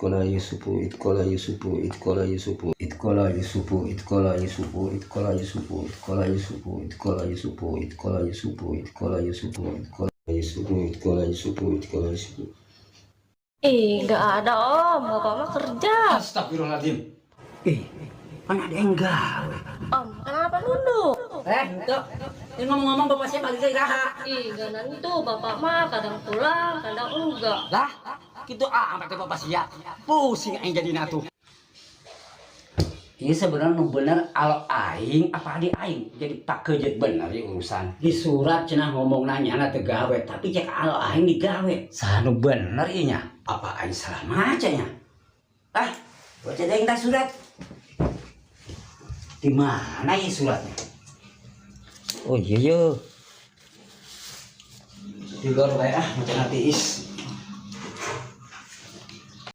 Idkola Yusufu Idkola Yusufu Idkola Yusufu Idkola Yusufu Idkola Yusufu Idkola Yusufu Idkola Yusufu Idkola Yusufu Idkola Yusufu Idkola Yusufu Idkola Yusufu Idkola Yusufu Idkola Yusufu. Ih, nggak ada, Om, Bapak mah kerja. Astagfirullahaladzim. Ih, kan ada yang gawe. Om, kenapa nunduk? Eh, ente. Ini ngomong-ngomong bapak saya balik dari raha. Ih, gak nentu, Bapak mah kadang pulang, kadang enggak. Lah, gitu amat teh bapak sia. Pusing aing jadi tuh. Ini sebenarnya nu bener alo aing apa adik aing jadi pakejet bener ya urusan. Di surat cenah ngomong nanya na teu gawe, tapi cek alo aing digawe. Saha nu bener ieu nya? Apa aing salah maca nya? Ah, baca deui tah surat. Di mana ya suratnya? Oh iya. Di luar bae ah, maca nanti is.